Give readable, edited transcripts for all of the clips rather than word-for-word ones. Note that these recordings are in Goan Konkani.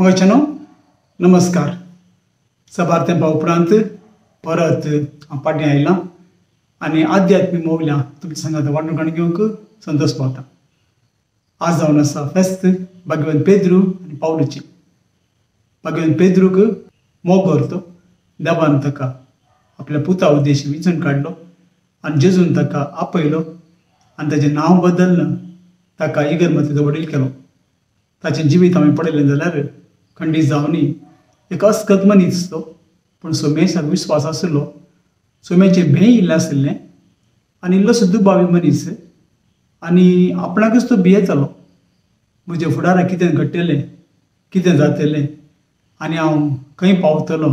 मोगाचेनो नमस्कार. सबार तेंपा उपरांत परत हांव पाटीं आयलां आनी आध्यात्मीक मोवल्यां तुमच्या सांगात वांटून काडून घेवंक संतोश पावता. आज जावन आसा फेस्त भाग्यवंत पेद्रू आनी पावलूची. भाग्यवंत पेद्रूक मोग करतो देवान ताका आपल्या पुता उद्देशी विंचून काडलो आनी जेजून ताका आपयलो आनी ताचें नांव बदलून ताका इगर्मतीचो वडील केलो. ताचें जिवीत आमी पळयलें जाल्यार खंडीत जावनी एक अस्कत मनीस तो, पूण सोमेशाक विस्वास आशिल्लो, सोम्याचें भें इल्लें आशिल्लें आनी इल्लोसो दुबावी मनीस आनी आपणाकच तो भियेतालो, म्हज्या फुडाराक कितें घडटलें, कितें जातलें आनी हांव खंय पावतलो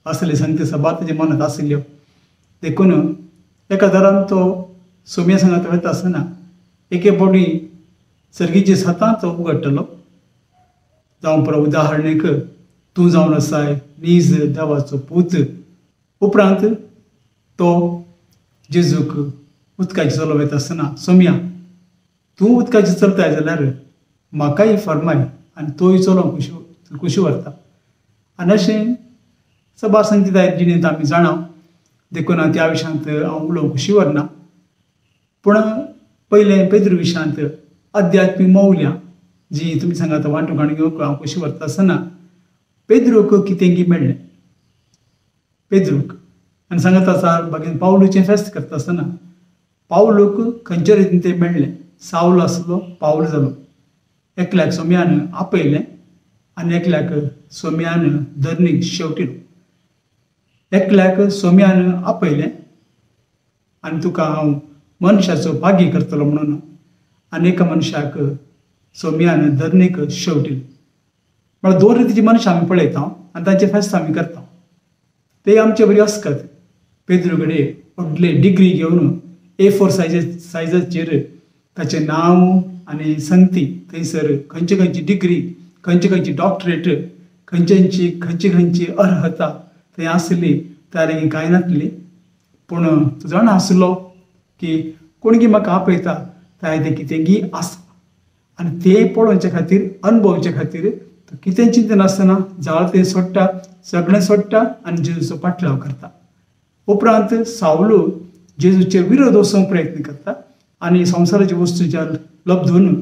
असले संगती सबार ताच्या मनांत आशिल्ल्यो. देखून एका दरान तो सोम्या सांगात वता आसतना एके फावटी सर्गीचे सतां तो उगडटलो. जावं पुरो उदाहरणेक तूं जावन आसाय नीज देवाचो पूत. उपरांत तो जेजूक उदकाचेर चलो वता आसतना सोम्या तूं उदकाचेर चलताय जाल्यार म्हाकाय फर्माय, आनी तोय चलो खुशी खुशी व्हरता. आनी अशें सबार संगीत जिणेंत आमी जाणा, देखून त्या विशयांत हांव उलोवंक खुशी व्हरना. पूण पयलें पेद्रू विशयांत आध्यात्मीक मौल्यां जी तुमी सांगात वांटून काडून घेवंक हांव खुशी व्हरता आसतना पेद्रूक कितेंगी मेळ्ळें पेद्रूक. आनी सांगत आसा बागेन पावलूचें फेस्त करता आसतना पावलूक खंयच्या रितीन तें मेळ्ळें. सावल आसलो पावल जालो. एकल्याक सोम्यान आपयलें आनी एकल्याक सोम्यान धरणीक शेवटिलो. एकल्याक सोम्यान आपयलें आनी तुका हांव मनशाचो भागी करतलो म्हणून, आनी एका मनशाक सोम्यान धरणीक शेवटिलो. म्हळ्यार दोन रितीची मनशां आमी पळयता आनी तांचे फेस्त आमी करता. ते आमचे बरी अस्कत. पेद्रू कडेन व्हडले डिग्री घेवन A4 सायजाचेर ताचें नांव आनी संगती थंयसर खंयची खंयची डिग्री, खंयची खंयची डॉक्टरेट, खंयची खंयची खंयची अर्हता थंय आसली, त्या लागीं कांय नासली. पूण तो जाणा आसलो की कोणगी म्हाका आपयता ताय तें कितेंगी आसा, आनी तें पळोवचे खातीर अणभवचे खातीर तो कितें चिंतनासतना जाळ तें सोडटा, सगळें सोडटा आनी जेजूचो पाटलाव करता. उपरांत सावलू जेजूचे विरोध वचूंक प्रयत्न करता आनी संवसाराच्या वस्तूच्या लब्धून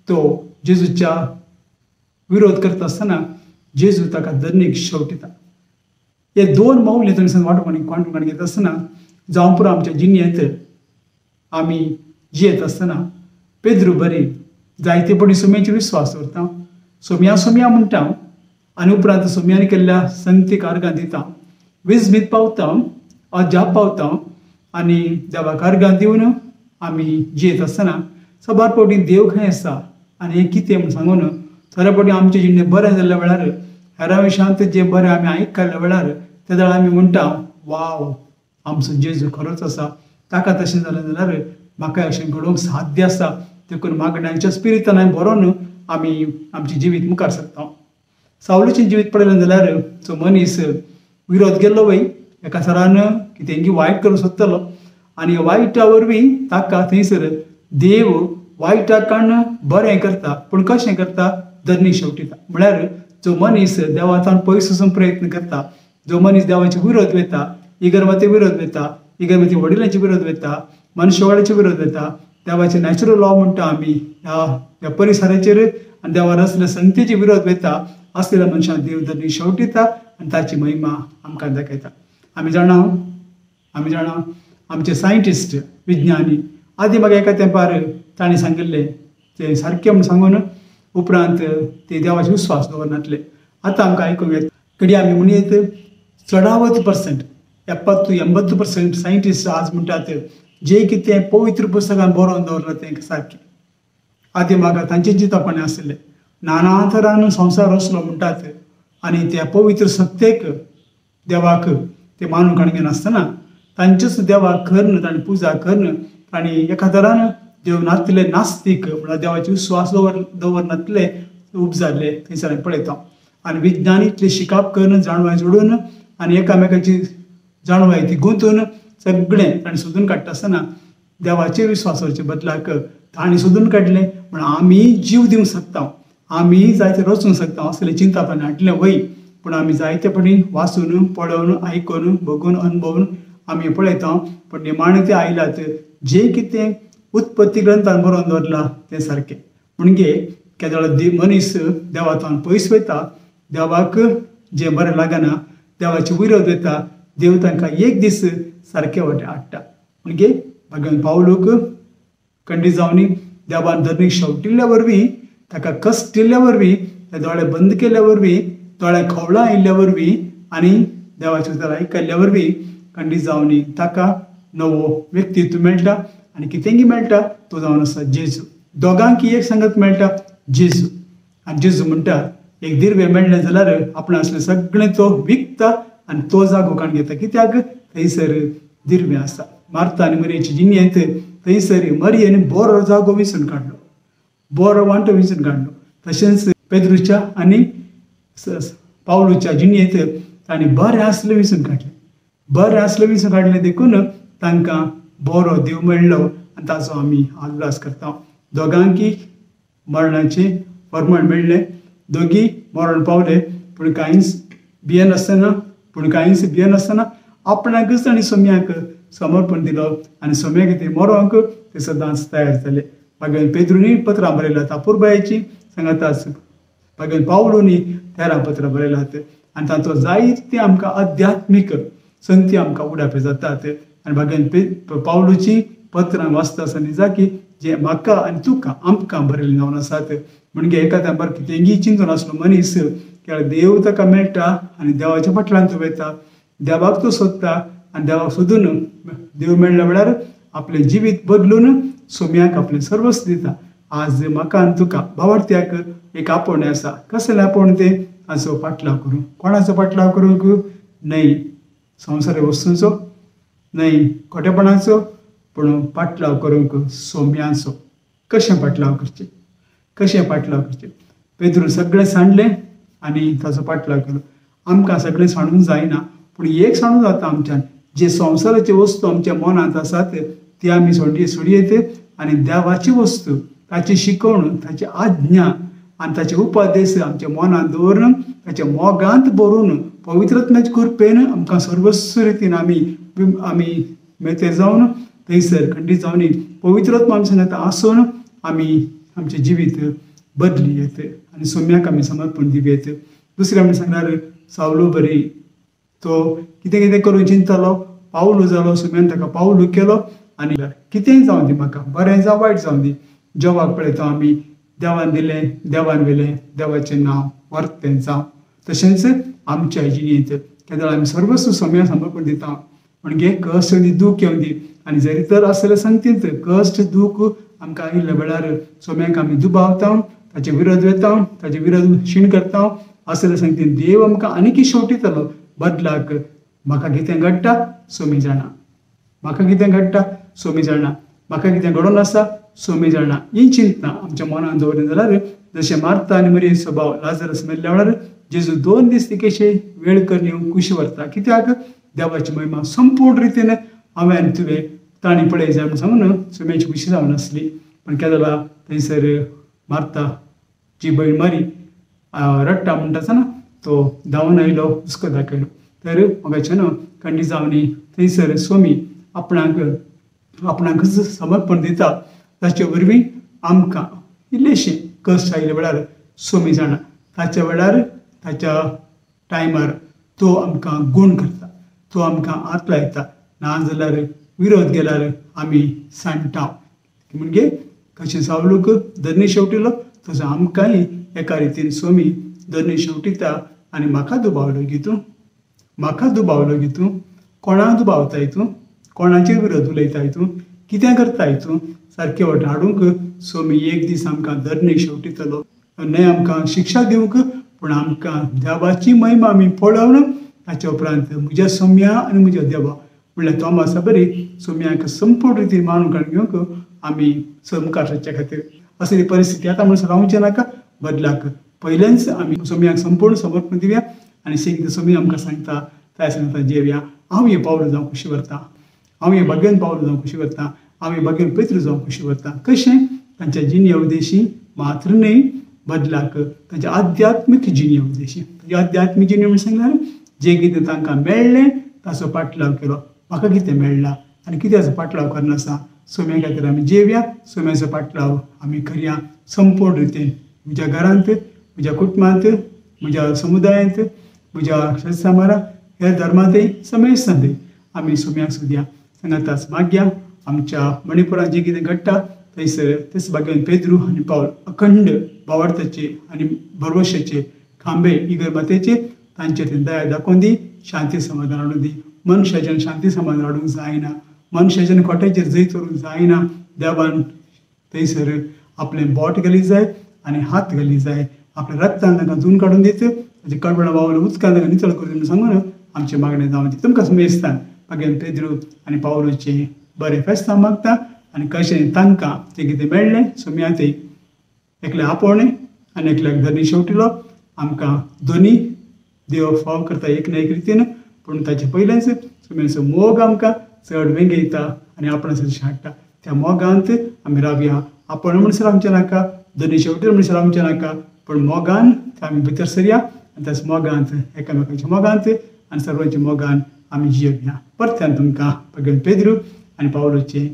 तो जेजूच्या विरोध करता आसतना जेजू ताका धरणीक शेवटिता. हे दोन मौल्य तुमी वांटून वांटून घेता आसतना जावं पुरो आमच्या जिणेंत आमी जियेत आसतना पेद्रू बरी जायते पटी सोम्याचेर विस्वास दवरता, सोम्या सोम्या म्हणटा आनी उपरांत सोम्यान केल्ल्या संगतीक अर्गां दिता, विजमीत पावता, अजाप पावता आनी देवाक अर्गां दिवन आमी जियेत आसतना सबार फावटी देव खंय आसा आनी हें कितें म्हूण सांगून थोड्या फावटी आमचें जिणें बरें जाल्ल्या वेळार हेरां विशयांत जें बरें आमी आयकल्ल्या वेळार त्या वेळार आमी म्हणटा वाव आमचो जेजू खरोच आसा, ताका तशें जालें जाल्यार म्हाका अशें घडोवंक साध्य आसा. देखून मागण्यांच्या स्पिरितान हांवें बरोवन आमी आमचें जिवीत मुखार सरता. सावलूचें जिवीत पळयलें जाल्यार जो मनीस विरोध केल्लो वय एका सरान कितेंगी वायट करूंक सोदतलो आनी वायटा वरवीं ताका थंयसर देव वायटा कारणान बरें करता, पूण कशें करता, धरणी शेवटिता. म्हळ्यार जो मनीस देवाच्यान पयस वचूंक प्रयत्न करता, जो मनीस देवाचे विरोध वता, इगर्मते विरोध वता, इगर्मती वडिलांचे विरोध वता, मनशावाड्याचे विरोध वता, देवाचे नॅचरल लॉ म्हणटा आमी ह्या परिसराचेर आनी देवार आसलेल्या संगतीचे विरोध वता आसलेल्या मनशाक देव धरणी शेवटिता आनी ताची महिमा आमकां दाखयता. आमी जाणा, आमी जाणा आमचे सायंटिस्ट विज्ञानी आदी म्हाका एका तेंपार तांणी सांगिल्लें तें सारकें म्हूण सांगून उपरांत ते देवाचे विस्वास दवरनासले. आतां आमकां आयकूंक येता घडये आमी म्हणयेत चडावत पर्संट 70-80% सायंटिस्ट आज म्हणटात जे कितें पवित्र पुस्तकान बरोवन दवरलां तें सारकें. आदी म्हाका तांचें चिंतपणें आशिल्लें नाना तरान संवसार रचलो म्हणटात आनी त्या पवित्र सत्तेक देवाक ते मानूंक काडून घेनासतना तांचेच देवाक करून तांणी पुजा करून तांणी एका तरान देव नासले नास्तीक म्हळ्यार देवाचे विस्वास दवरनासले उपजाल्ले थंयसर आमी पळयता. आनी विज्ञान इतलें शिकाप करून जाणवाय जोडून आनी एकामेकाची जाणवाय ती गुंतून सगळें ताणें सोदून काडटा आसतना देवाचेर विस्वास दवरचे बदलाक ताणें सोदून काडलें म्हण आमी जीव दिवंक शकता, आमी जायते रचूंक शकता असलें चिंता ताणें हाडलें वय, पूण आमी जायते पणी वाचून पळोवन आयकून बघून अनुभवून आमी पळयता, पूण निमाणें ते आयलात जें कितें उत्पत्ती ग्रंथान बरोवन दवरलां तें सारकें. म्हणजे केदोळा मनीस देवातून पयस वयता, देवाक जें बरें लागना, देवाचे विरोध वयता, देव तांकां एक दीस सारके वाटे हाडटा. म्हणजे भगवान पावलूक खंडीत जावनी देवान धरणीक शेवटिल्ल्या वरवीं, ताका कश्टिल्ल्या वरवीं, त्या दोळे बंद केल्ल्या वरवीं, दोळे खवळां आयिल्ल्या वरवीं आनी देवाचे उतर आयकल्ल्या वरवीं खंडीत जावनी ताका नवो व्यक्तित्व मेळटा आनी कितेंगी मेळटा तो जावन आसा जेजू. दोगांकी एक सांगत मेळटा जेजू. आनी जेजू म्हणटा एक दिर्वे मेळ्ळें जाल्यार आपण आसलें सगळें तो विकता आनी तो जागो काडून घेता. कित्याक थंयसर दिर्वे आसा. मार्ता आनी मरयेची जिणेंत थंयसर मरयेन बरो जागो विंचून काडलो, बरो वांटो विंचून काडलो. तशेंच पेद्रूच्या आनी पावलूच्या जिणेंत तांणी बरें आसलें विंचून काडलें, बरें आसलें विंचून काडलें देखून तांकां बरो देव मेळ्ळो आनी ताचो आमी आदलास करता. दोगांकी मरणाचें फर्माण मेळ्ळें, दोगी मरण पावले, पूण कांयच भियेनासतना, पूण कांयच भियेनासतना आपणाकच तांणी सोम्याक समर्पण दिलो आनी सोम्या खातीर मरोंक ते सदांच तयार जाले. भगवान पेद्रूनी पत्रां बरयलात अपुरबायेची सांगाताच भगवान पावलूनी 13 पत्रां बरयलात आनी तांचो जायते आमकां आध्यात्मीक संती आमकां उडापे जातात. आनी भगवान पावलूची पत्रां वाचता आसतना जाकी जे म्हाका आनी तुका आमकां बरयल्लीं जावन आसात. म्हणजे एका तेंपार कितेंगी चिंतून आसलो मनीस केन्ना देव ताका मेळटा आनी देवाच्या फाटल्यान तो वयता, देवाक तो सोदता आनी देवाक सोदून देव मेळ्ळ्या वेळार आपलें जिवीत बदलून सोम्याक आपलें सर्वस्व दिता. आज म्हाका आनी तुका भावार्थ्याक एक आपोवणें आसा. कसलें आपोवणें तें? ताचो पाटलाव करूंक. कोणाचो पाटलाव करूंक? न्हय संवसारी वस्तूंचो, न्हय खोटेपणाचो, पूण पाटलाव करूंक सोम्याचो. कशें पाटलाव करचें? कशें पाटलाव करचें? पेद्रून सगळें सांडलें आनी ताचो पाटलाव केलो. आमकां सगळें सांडूंक जायना, पूण एक सांडूंक जाता आमच्यान, जे संवसाराचे वस्तू आमच्या मनांत आसात ती आमी सोडयेत आनी देवाची वस्तू, ताची शिकवण, ताची आज्ञा आनी ताचे उपदेश आमच्या मनांत दवरून ताच्या मोगांत भरून पवित्रत्म्याचे कृपेन आमकां सर्वस्व रितीन आमी आमी मेते जावन थंयसर खंडीत जावन पवित्रत्म आमच्या सांगाता आसून आमी आमचें जिवीत बदली येत आनी सोम्याक आमी समर्पण दिवयेत. दुसरें आमी सांगल्यार सावलू बरी तो कितें कितें करून चिंततालो, पावलू जालो, सोम्यान ताका पावलू केलो आनी कितेंय जावं दी म्हाका, बरें जावं वायट जावं दी, देवाक पळयता आमी, देवान दिलें देवान व्हेलें, देवाचें नांव वर्तें जावं. तशेंच आमच्या जिणेंत केन्ना आमी सर्वस्व सोम्या समर्पण दिता म्हणजे कश्ट येवं दी, दूख येवं दी, आनी जरी तर आसलें संगतींत कश्ट दूख आमकां आयिल्ल्या वेळार सोम्याक आमी दुबावता, ताचे विरोध वता, ताचे विरोध शीण करता, आसलें संगतीन देव आमकां आनीक शेवटितलो बदलाक. म्हाका कितें घडटा सोमी जाणा, म्हाका कितें घडटा सोमी जाणा, म्हाका कितें घडोवन आसा सोमी जाणा, ही चिंतना आमच्या मनान दवरली जाल्यार जशें मार्ता आनी मरी स्वभाव लाजरस मेल्ल्या वेळार जेजू 2 दीस तिकेशे वेळ करून येवन कुशी व्हरता. कित्याक? देवाची महिमा संपूर्ण रितीन हांवें आनी तुवें तांणी पळय जाय म्हूण सांगून सोम्याची खुशी जावन आसली. पूण केदोळा थंयसर मार्ता जी भयण मरी रडटा म्हणटा आसतना तो धांवून आयलो, हुस्को दाखयलो. तर म्हाका न्हू खंडीत जावनी थंयसर सोमी आपणाक आपणाकच समर्पण दिता. ताचे वरवीं आमकां इल्लेशें कश्ट आयिल्ल्या वेळार सोमी जाणा, ताच्या वेळार ताच्या टायमार तो आमकां गूण करता, तो आमकां हात लायता. ना जाल्यार विरोध गेल्यार आमी सांडटा. म्हणजे कशें सावलूक धरणी शेवटिलो तसो आमकांय एका रितीन सोमी धरणी शेवटिता. आनी म्हाका दुबावलो गी तूं, म्हाका दुबावलो गी तूं, कोणाक दुबावताय तूं, कोणाचेर विरोध उलयताय तूं, कितें करताय तूं, सारकें वट हाडूंक सोमी एक दीस आमकां धरणी शेवटितलो. न्हय आमकां शिक्षा दिवंक, पूण आमकां देवाची महिमा आमी पळोवन ताच्या उपरांत म्हज्या सोम्या आनी म्हज्या देवा म्हणल्यार तोमासा बरी सोम्याक संपूर्ण रितीन मानून काडून घेवंक आमी मुखार सरच्या खातीर असली परिस्थिती आतां म्हणून रावचें नाका. बदलाक पयलेंच आमी सोम्याक संपूर्ण समर्पण दिवया आनी सेगीत सोमी आमकां सांगता त्या सांगता जेवया. हांव हें पावल जावं खुशी व्हरता, हांव हें भाग्यान पावल जावं खुशी व्हरता, हांव हें भाग्यान पेत्र जावं खुशी व्हरता. कशें? तांच्या जिणे उद्देशी मात्र न्हय, बदलाक तांच्या आध्यात्मीक जिणे उद्देशी. तांची आध्यात्मीक जिणे म्हणून सांगल्यार जें कितें तांकां मेळ्ळें ताचो पाटलाव केलो. म्हाका कितें मेळ्ळा आनी कित्याचो पाटलाव करना आसा. सोम्या खातीर आमी जेवया, सोम्याचो पाटलाव आमी करया संपूर्ण रितीन म्हज्या घरांत, म्हज्या कुटुंबांत, म्हज्या समुदायांत, म्हज्या शेतसामारा, ह्या धर्मांतय समेस्तांतय आमी सोम्याक सोदया. सांगाताच मागया आमच्या मणिपुरांत जें कितें घडटा थंयसर तेच भाग्यान पेद्रू आनी पावल अखंड भावार्थाचे आनी भरवशाचे खांबे इगर मातेचे तांचेर ते दया दाखोवन दी, शांती समाधान हाडून दी. मनशाच्यान शांती समाधान हाडूंक जायना, मनशाच्यान खोट्याचेर जैत व्हरूंक जायना. देवान थंयसर आपलें बोट घाली जाय आनी हात घाली जाय, आपल्या रक्तान तांकां धुवन काडून दित, ताचे कडबडां बावले उदकान तांकां नितळ करून म्हणून सांगून आमचें मागणें जावन दी. तुमकां समेस्तान मागीर पेद्रू आनी पावलोचें बरें फेस्तां मागता आनी कशें तांकां तें कितें मेळ्ळें सोम्या थंय एकल्या आपोवणें आनी एकल्याक धरणी शेवटिलो. आमकां दोनी देव फाव करता एक ना एक रितीन, पूण ताचे पयलेंच सोम्याचो मोग आमकां चड वेंगयता आनी आपणा सदीश हाडटा. त्या मोगांत आमी रावया. आपण म्हणसर आमचें नाका, दोनी शेवटी म्हणसर आमचें नाका, पूण मोगान आमी भितर सरया आनी त्याच मोगांत एकामेकांच्या मोगांत आनी सर्वांच्या मोगान आमी जियोया. परत्यान तुमकां भगवान पेद्रू आनी पावलोचें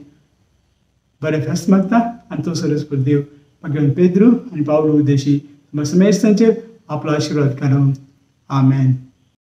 बरें फेस्त मागता आनी तो सरस देव भगवान पेद्रू आनी पावलो उद्देशी समेस्तांचेर आपलो आशिर्वाद घालून. आमेन.